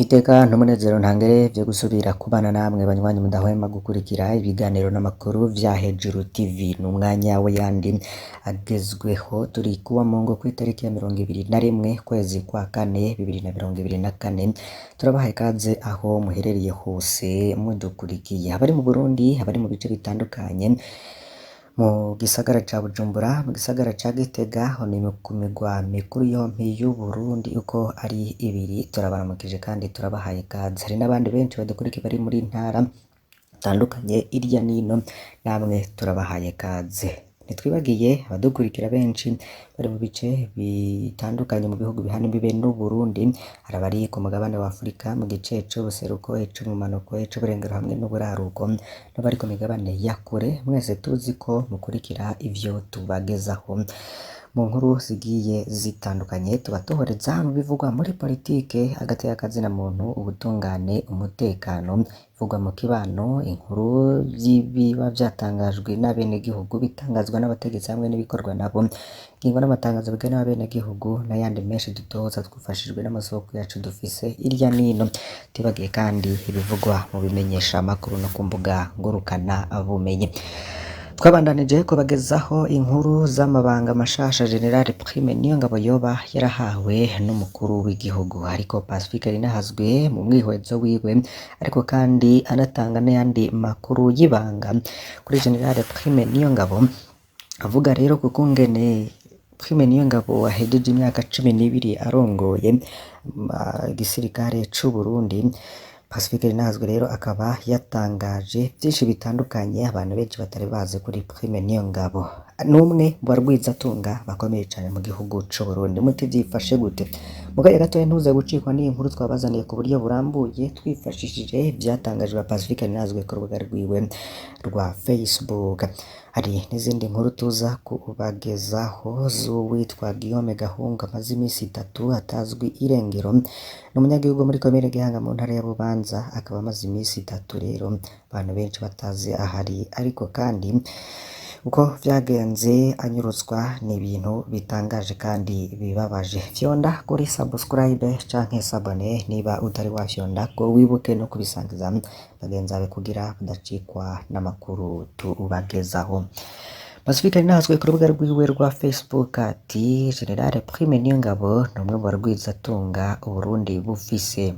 Iteka n'umunezero ntangere vyo gusubira kubana namwe banywanyi mudahwema gukurikira ibiganiro n'amakuru vya Hejuru TV. Ni umwanya w'ayandi agezweho. Turi kuwa Mungu kw'itariki ya 21 kwezi kwa kane 2024. Turabaha ikaze aho muherereye hose mudukurikiye, abari mu Burundi, abari mu bice bitandukanye, mu gisagara ca Bujumbura, mu gisagara ca Gitega, aho ni ku migwa mikuru yompi y'Uburundi uko ari ibiri. Turabaramukije kandi turabahaye ikaze. Hari n'abandi benshi badukurikiye bari muri ntara zitandukanye irya nino, namwe turabahaye ikaze. Ntitwibagiye abadukurikira benshi bari mu bice bitandukanye mu bihugu bihana imbibe n'Uburundi, hari abari ku mugabane wa Afurika mu gice c'ubuseruko, ic'ubumanuko, ic'uburengero hamwe n'uburaruko, n'abari ku migabane ya kure. Mwese tuzi ko mukurikira ivyo tubagezaho mu nkuru zigiye zitandukanye, tuba tuhoreza mu bivugwa muri politike, agateka kazina muntu, ubutungane, umutekano, ivugwa mu kibano, inkuru y'ibiba vyatangajwe n'abenegihugu, bitangazwa n'abategetsi hamwe n'ibikorwa nabo, ingingo n'amatangazo bigenewe abenegihugu n'ayandi menshi dutoza twifashishijwe n'amasoko yacu dufise irya nino. Tibagiye kandi ibivugwa mu bimenyesha amakuru no ku mbuga ngurukana bumenyi. Twabandanije kubagezaho inkuru z'amabanga mashasha General Prime Niyongabo yoba yarahawe n'umukuru w'igihugu, ariko Pacifique Rinahazwe mu mwihwezo wiwe, ariko kandi anatanga n'ayandi makuru y'ibanga kuri General Prime Niyongabo. Avuga rero ku kungene Prime Niyongabo ahejeje imyaka 12 arongoye igisirikare c'u Burundi. Pacifique Rinahazwe rero akaba yatangaje vyinshi bitandukanye abantu benshi batari bazi kuri Prime Niyongabo, n'umwe mu barwizatunga bakomeye cane mu gihugu c'u Burundi. Muti vyifashe gute? Mu kanya gatoya ntuze gucikwa n'iyi nkuru twabazaniye ku buryo burambuye twifashishije ivyatangajwe na Pacifique Rinahazwe ku rubuga rwiwe rwa Facebook. Hari n'izindi nkuru tuza kubagezaho z'uwitwa Guillaume Gahungu amaze imisi 3 atazwi irengero, ni umunyagihugu muri komine Gihanga mu ntara ya Bubanza, akaba amaze imisi 3 rero abantu benshi batazi ahari, ariko kandi uko vyagenze anyurutswa ni ibintu bitangaje kandi bibabaje. Fyonda kuri subscribe canke sabone niba utari wafyonda, ko wibuke no kubisangiza bagenzi bawe kugira badacikwa n'amakuru tubagezaho. Pacifique Rinahazwe ku rubuga rwiwe rwa Facebook ati: General Prime Niyongabo ni umwe mu barwizatunga Uburundi bufise.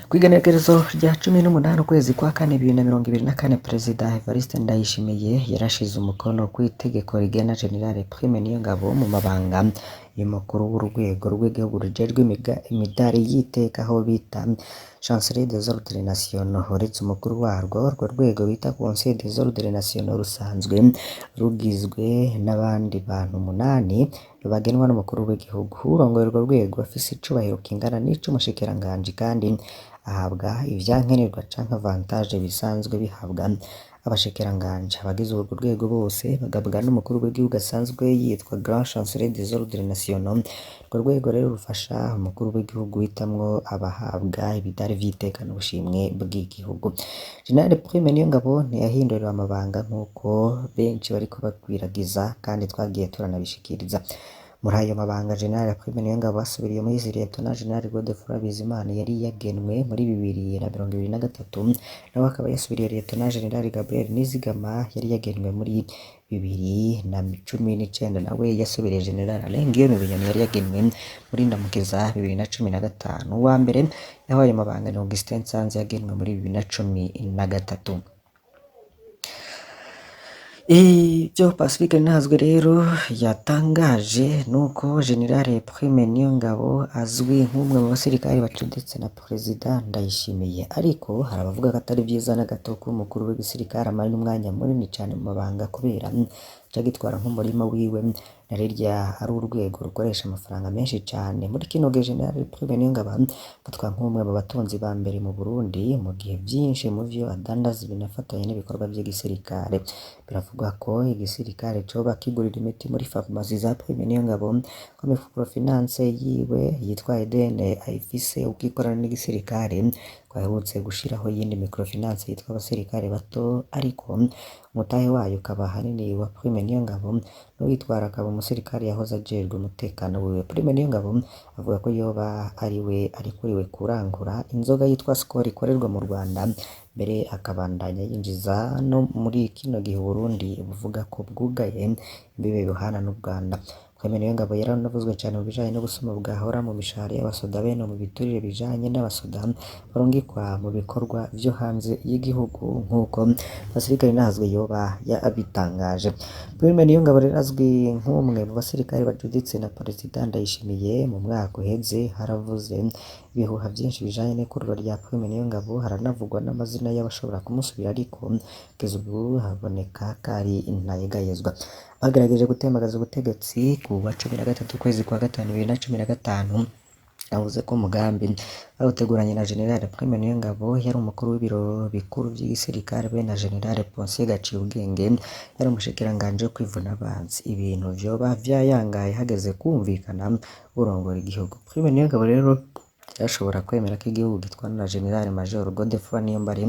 Kw'igenekerezo rya 18 ukwezi kwa kane 2024, Perezida Evariste Ndayishimiye yarashize umukono kw'itegeko rigena General Prime Niyongabo mu mabanga y'umukuru w'urwego rw'igihugu rujejwe imidari y'iteka, aho bita Chancellerie des Ordres Nationaux. Uretse umukuru warwo, urwo rwego bita Conseil des Ordres Nationaux rusanzwe rugizwe n'abandi bantu 8 bagenwa n'umukuru w'igihugu. Urongoye urwo rwego afise icubahiro kingana n'ic'umushikiranganji kandi ahabwa ivyankenerwa canke avantage bisanzwe bihabwa abashikiranganji. Abagize urwo rwego bose bagabwa n'umukuru w'igihugu asanzwe yitwa Grand Chancelier des Ordres Nationaux. Urwo rwego rero rufasha umukuru w'igihugu guhitamwo abahabwa ibidari vy'iteka n'ubushimwe bw'igihugu. General Prime Niyongabo ntiyahinduriwe amabanga nk'uko benshi bariko bakwiragiza kandi twagiye turanabishikiriza. Muri ayo mabanga General Prime Niyongabo asubiriye muri Lieutenant General Godefroid Bizimana yari yagenwe muri 2023, nawe akaba yasubiriye Lieutenant General Gabriel Nizigama yari yagenwe muri 2019, nawe yasubiriye General Alain Guillaume Bunyoni yari yagenwe muri Ndamukiza 2015. Uwa mbere yahawe ayo mabanga ni Augustin Nsanze yagenwe muri 2013. Ivyo Pacifique Rinahazwe rero yatangaje nuko General Prime Niyongabo azwi nk'umwe mu basirikare bacuditse na Perezida Ndayishimiye, ariko hari abavuga ko atari vyiza na gato ko umukuru w'igisirikare amara n'umwanya munini cane mu mabanga, kubera aca agitwara nk'umurima wiwe, na rirya ari urwego rukoresha amafaranga menshi cane. Muri kino gihe General Prime Niyongabo afatwa nk'umwe mu batunzi ba mbere mu Burundi, mu gihe vyinshi mu vyo adandaza binafatanye n'ibikorwa vy'igisirikare. Biravugwa ko igisirikare coba kigurira imiti muri farumasi za Prime Niyongabo, ko microfinance yiwe yitwa Eden ayifise uko ikorana n'igisirikare, ko aherutse gushiraho iyindi microfinance yitwa abasirikare bato, ariko umutahe wayo ukaba ahanini uwa Prime Niyongabo, n'uwitwara akaba umusirikare yahoze ajejwe umutekano wiwe. Prime Niyongabo avuga ko yoba ariwe arikuriwe kurangura inzoga yitwa Skol ikorerwa mu Rwanda, mbere akabandanya yinjiza no muri kino gihe Uburundi buvuga ko bwugaye imbibe buhana n'u Rwanda. Prime Niyongabo yaranavuzwe cane mu bijanye n'ubusuma bwahora mu mishahara y'abasoda be no mu biturire bijanye n'abasoda barungikwa mu bikorwa vyo hanze y'igihugu, nk'uko Pacifique Nahazwe yoba yabitangaje. Prime Niyongabo rero azwi nk'umwe mu basirikare bajuditse na Perezida Ndayishimiye. Mu mwaka uheze haravuze ibihuha vyinshi bijanye n'ikururwa rya Prime Niyongabo, haranavugwa n'amazina y'abashobora kumusubira, ariko kugeza ubu haboneka ko ari intayegayezwa. Bagerageje gutembagaza ubutegetsi ku wa 13 ukwezi kwa gatanu 2015, yavuze ko umugambi bawuteguranye na General Prime Niyongabo yari umukuru w'ibiro bikuru vy'igisirikare be na General Ponsier Gaciyubwenge yari umushikiranganji wo kwivuna abansi. Ibintu vyoba vyayangaye hageze kumvikana urongora igihugu. Prime Niyongabo rero yarashobora kwemera ko igihugu gitwarwa na General Major Godefroid Niyombare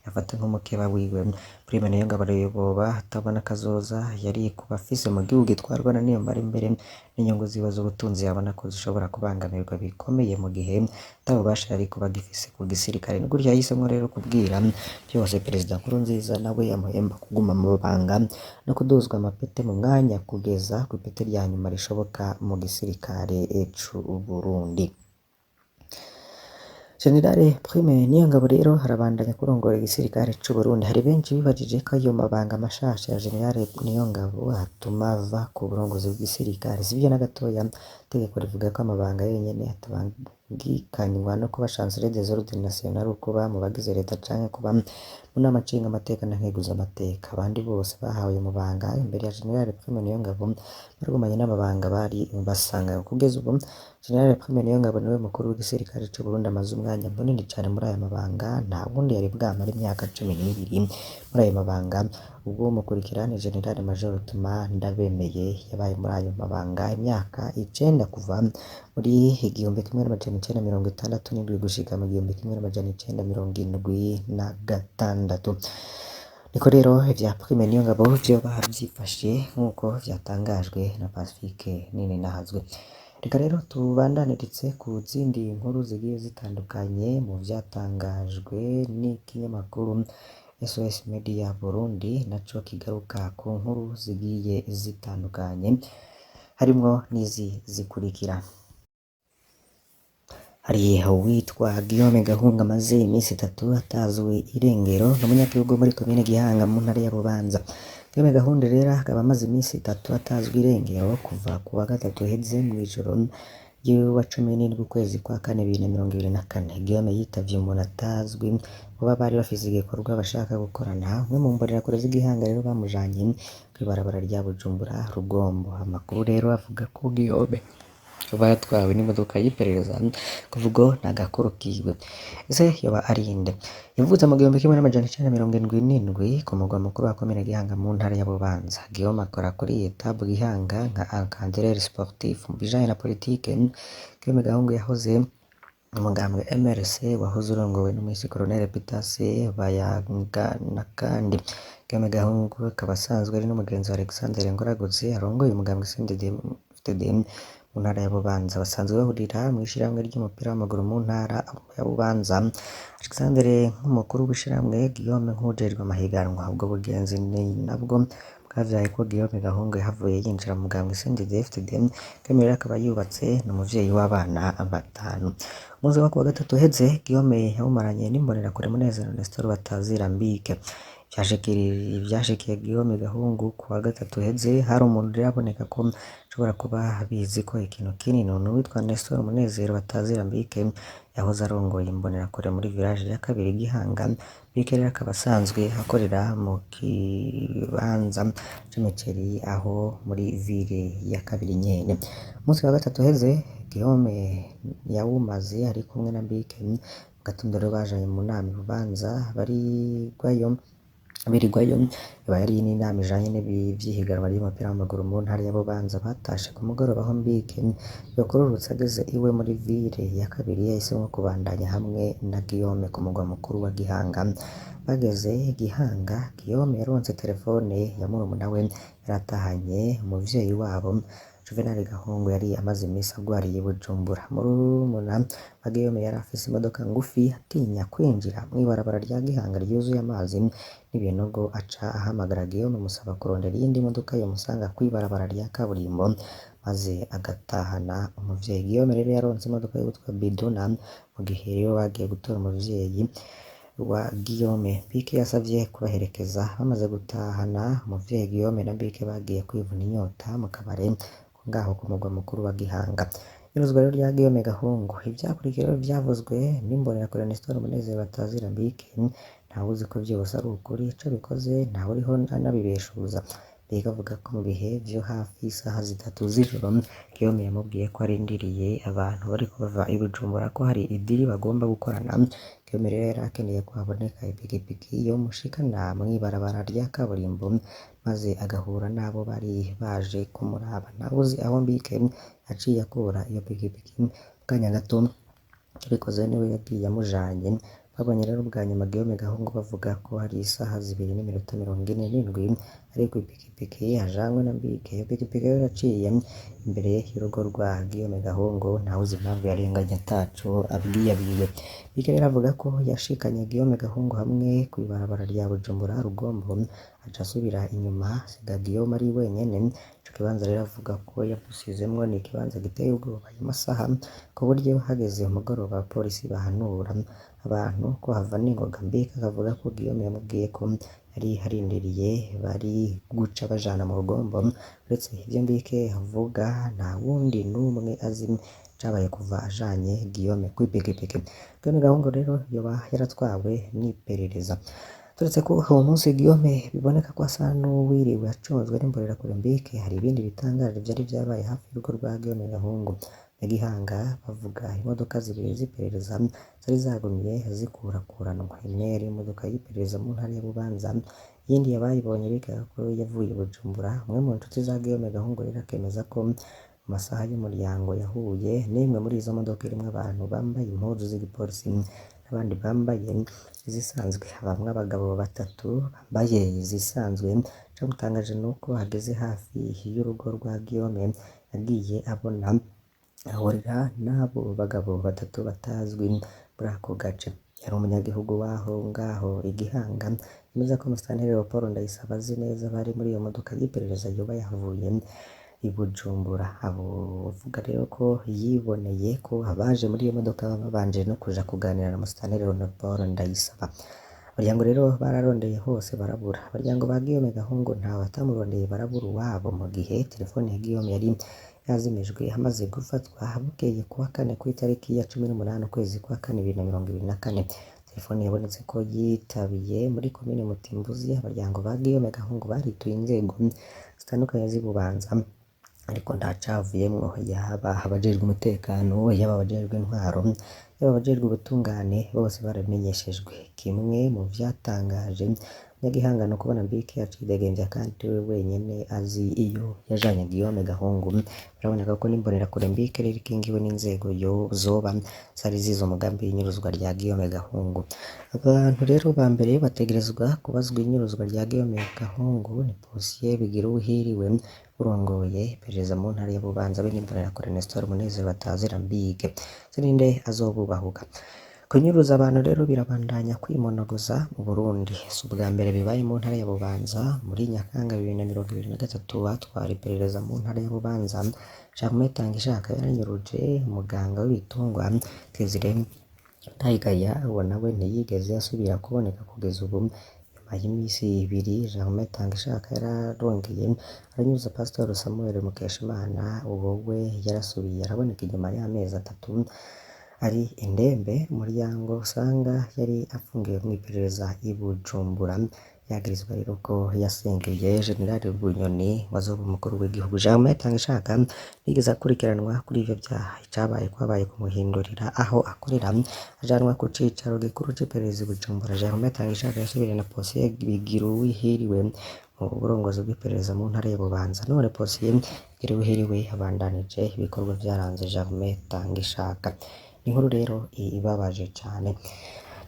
yafata nk'umukeba wiwe. Prime Niyongabo rero boba atabona kazoza yari kuba afise mu gihugu gitwarwa na Niyombare, mbere n'inyungu ziwe z'ubutunzi yabona ko zishobora kubangamirwa bikomeye mu gihe ata bubasha yari kuba agifise ku gisirikare. Ni gutyo yahisemwo rero kubwira vyose Perezida Nkurunziza, nawe amuhemba kuguma mu mabanga no kuduzwa amapete mu mwanya kugeza kw'ipete rya nyuma rishoboka mu gisirikare c'Uburundi. General Prime Niyongabo rero arabandanya kurongora igisirikare c'Uburundi. Hari benshi bibajije ko ayo mabanga mashasha ya General Niyongabo atuma ava ku burongozi bw'igisirikare. Sivyo na gatoya, itegeko rivuga ko amabanga yonyene atabangikanywa no kuba Chancelier des Ordres Nationaux, kuba mu bagize leta canke kuba mu nama nshingamateka na nkeguzamateka. Abandi bose bahawe ayo mabanga imbere ya General Prime Niyongabo baragumanye n'amabanga bari basanganywe. Kugeza ubu General Prime Niyongabo niwe mukuru w'igisirikare c'Uburundi amaze umwanya munini cane muri aya mabanga, nta wundi yari bwamare imyaka 12 muri ayo mabanga. Ubwo mukurikira ni General Major Thomas Ndabemeye yabaye muri ayo mabanga imyaka 9, kuva muri 1967 gushika mu 1976. Niko rero ivya Prime Niyongabo vyoba vyifashe nk'uko vyatangajwe na Pacifique Nininahazwe. Reka rero tubandanirize ku zindi nkuru zigiye zitandukanye mu vyatangajwe n'ikinyamakuru SOS Media Burundi, naco kigaruka ku nkuru zigiye zitandukanye harimwo n'izi zikurikira. Hari uwitwa Guillaume Gahunga amaze iminsi 3 atazwi irengero, ni umunyagihugu muri komine Gihanga mu ntara ya Bubanza. Guillaume Gahunga rero akaba amaze iminsi 3 atazwi irengero kuva ku wa gatatu uheze mw'ijoro ry'uwa 17 ukwezi kwa kane 2024. Guillaume yitavye umuntu atazwi kuba bari bafise igikorwa bashaka gukorana. Umwe mu mbonerakure z'Igihanga rero bamujanye kw'ibarabara rya Bujumbura Rugombo. Amakuru rero avuga ko Guillaume yoba yatwawe n'imodoka y'iperereza, kuva ubwo nta gakuru kiwe. Ese yoba ari nde? Yavutse mu 1977 ku mugwa mukuru wa komine Gihanga mu ntara ya Bubanza. Guillaume akora kuri Etabu Gihanga nka encadreur sportif. Mu bijanye na politike, Guillaume Gahungu yahoze umugambwe MRC wahoze urongowe n'umuhisi Colonel Peter Bayanganakandi. Guillaume Gahungu akaba asanzwe ari n'umugenzi wa Alexandre Ngoraguzi arongoye umugambwe CNDD-FDD mu ntara ya Bubanza. Basanzwe bahurira mw'ishirahamwe ry'umupira w'amaguru mu ntara ya Bubanza. Alexandre nk'umukuru w'ishirahamwe, Guillaume nk'uwujejwe amahiganwa. Ubwo bugenzi ni nabwo bwavyaye ko Guillaume Gahungu yahavuye yinjira mu mugambwe CNDD-FDD. Guillaume rero akaba yubatse, ni umuvyeyi w'abana 5. Umunsi wo kuwa gatatu uheze Guillaume yawumaranye n'imbonerakure Munezero Nestor Batazira Mbike. Ivyashikiye Guillaume Gahungu ku wa gatatu uheze, hari umuntu rero aboneka ko ashobora kuba abizi ko ikintu kinini. Ni uwitwa Nestor Munezero Batazira Mbike yahoze arongoye imbonerakure muri village ya kabiri Gihanga. Mbike rero akaba asanzwe akorera mu kibanza c'imiceri aho muri ville ya kabiri nyene. Umunsi wa gatatu uheze Guillaume yawumaze ari kumwe na Mbike. Mu gatondo rero bajanye mu nama i Bubanza barigwayo. Birirwayo iba yari n'inama ijanye n'ivy'ihiganwa ry'umupira w'amaguru mu ntara ya Bubanza. Batashe ku mugoroba aho Mbike yokururutse ageze iwe muri ville ya kabiri, yahisemwo kubandanya hamwe na Guillaume ku mugwa mukuru wa Gihanga. Bageze Gihanga, Guillaume yaronse telefone ya murumuna we yaratahanye umuvyeyi wabo Juvenal Gahungu yari amaze imisi agwariye i Bujumbura. Murumuna wa Guillaume yari afise imodoka ngufi, atinya kwinjira mw'ibarabara rya Gihanga ryuzuye amazi n'ibinogo, aca ahamagara Guillaume amusaba kurondera iyindi modoka yomusanga kw'ibarabara rya kaburimbo maze agatahana umuvyeyi. Guillaume rero yaronse imodoka y'uwitwa Biduna. Mu gihe rero bagiye gutora umuvyeyi wa Guillaume, Bike yasavye kubaherekeza. Bamaze gutahana umuvyeyi, Guillaume na Bike bagiye kwivuna inyota mu kabare ngaho ku mugwa mukuru wa Gihanga. Inyuruzwa rero rya Guillaume Gahungu, ivyakurikiye rero vyavuzwe n'imbonerakure Nestor Munezero batazira Mbike, ntawuzi ko vyose ari ukuri, ico bikoze ntawuriho anabibeshuza. Mbega avuga ko mu bihe vyo hafi isaha 3 z'ijoro Guillaume yamubwiye ko arindiriye abantu bariko bava i Bujumbura, ko hari idiri bagomba gukorana. Guillaume rero yari akeneye ko haboneka ipikipiki yomushikana mw'ibarabara rya kaburimbo maze agahura n'abo bari baje kumuraba. Ntawuzi aho Mbike yaciye akura iyo pikipiki mu kanya gato, Cobikoze niwe yagiye amujanye. Babonye rero ubwa nyuma Guillaume Gahungu bavuga ko hari isaha 2:47 ari kw'ipikipiki ajanywe na Mbike. Iyo pikipiki rero yaciye imbere y'urugo rwa Guillaume Gahungu, ntawuzi impamvu yarenganye ataco abwiyabiye. Mbike rero avuga ko yashikanye Guillaume Gahungu hamwe kw'ibarabara rya Bujumbura Rugombo, aca asubira inyuma asiga Guillaume ari wenyene. Ico kibanza rero avuga ko yamusizemwo ni ikibanza giteye ubwoba ayo masaha, ku buryo hageze umugoroba abapolisi bahanura abantu kuhava n'ingoga. Mbike akavuga ko Guillaume yamubwiye ko yari arindiriye bari guca bajana mu Rugombo. Uretse ivyo Mbike avuga, nta wundi n'umwe azi icabaye kuva ajanye Guillaume kw'ipikipiki. Guillaume Gahungu rero yoba yaratwawe n'iperereza. Turetse ko uwo munsi Guillaume biboneka ko asa n'uwiriwe acunzwe n'imbonerakure Mbike, hari ibindi bitangaje vyari vyabaye hafi y'urugo rwa Guillaume Gahungu. Nyagihanga bavuga imodoka zibiri z'iperereza zari zagumye zikurakuranwa. Imwe yari imodoka y'iperereza mu ntara ya Bubanza, iyindi abayibonye bikeka ko yavuye i Bujumbura. Umwe mu nshuti za Guillaume Gahungu rero akemeza ko mu masaha y'umuryango yahuye n'imwe muri izo modoka irimwo abantu bambaye impuzu z'igipolisi n'abandi bambaye izisanzwe. Habamwo abagabo batatu bambaye izisanzwe. Icamutangaje nuko hageze hafi y'urugo rwa Guillaume yagiye abona ahurira n'abo bagabo batatu batazwi muri ako gace. Yari umunyagihugu w'aho ngaho i Gihanga, yemeza ko Musitanteri Leopold Ndayisaba azi neza abari muri iyo modoka y'iperereza yoba yahavuye i Bujumbura. Avuga rero ko yiboneye ko abaje muri iyo modoka babanje no kuja kuganira na Musitanteri Leopold Ndayisaba. Abaryango rero bararondeye hose barabura. Abaryango ba Guillaume Gahungu ntawe batamurondeye barabura uwabo, mu gihe telefone ya Guillaume yari yazimijwe amaze gufatwa bukeye kuwa kane kw'itariki ya 18 ukwezi kwa kane 2024. Telefone yabonetse ko yitabiye muri komine Mutimbuzi. Abaryango ba Guillaume Gahungu barituye inzego zitandukanye z'i Bubanza, ariko ntacavuyemwo, yaba abajejwe umutekano, yaba abajejwe intwaro, yaba abajejwe ubutungane, bose baramenyeshejwe. Kimwe mu vyatangaje Nyagihanga ni ukubona Mbike acidegembya kandi we wenyene azi iyo yajanye Guillaume Gahungu. Biraboneka ko n'imbonerakure Mbike rero ikingiwe n'inzego zoba zari zizi umugambi w'inyuruzwa rya Guillaume Gahungu. Abantu rero ba mbere bategerezwa kubazwa inyuruzwa rya Guillaume Gahungu ni Polisiye Bigiruwihiriwe urongoye iperereza mu ntara ya Bubanza, be n'imbonerakure Nestor Munezero batazira Mbike. Sininde azobubahuka. Kunyuruza abantu rero birabandanya kwimonogoza mu Burundi. Si ubwa mbere bibaye mu ntara ya Bubanza. Muri Nyakanga 2023 batwara iperereza mu ntara ya Bubanza, Germain Tangishaka yaranyuruje umuganga w'ibitungwa Desire Ndayigaya, uwo nawe ntiyigeze asubira kuboneka kugeza ubu. Nyuma y'imisi ibiri Germain Tangishaka yararongeye aranyuruza Pastor Samuel Mukeshimana, uwo we yarasubiye araboneka inyuma y'amezi 3 ari indembe. Umuryango usanga yari afungiwe mw'iperereza i Bujumbura. Yagirizwa rero ko yasengeye General Bunyoni wazoba umukuru w'igihugu. Germain Itangishaka ntiyigeze akurikiranwa kuri ivyo vyaha. Icabaye kwabaye kumuhindurira aho akorera, ajanwa ku cicaro gikuru c'iperereza i Bujumbura. Germain Itangishaka yasubiriye na Posiyeri Bigiruwihiriwe mu burongozi bw'iperereza mu ntara ya Bubanza. None Posiyeri Bigiruwihiriwe abandanije ibikorwa vyaranze Germain Itangishaka. Inkuru rero ibabaje cane.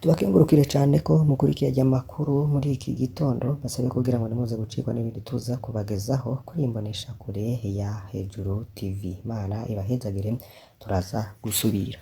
Tubakengurukire cane ko mukurikiye aya makuru muri iki gitondo, basabe kugira ngo ntimuze gucikwa n'ibindi tuza kubagezaho kuri iyi mboneshakure ya Hejuru TV. Imana ibahezagire, turaza gusubira.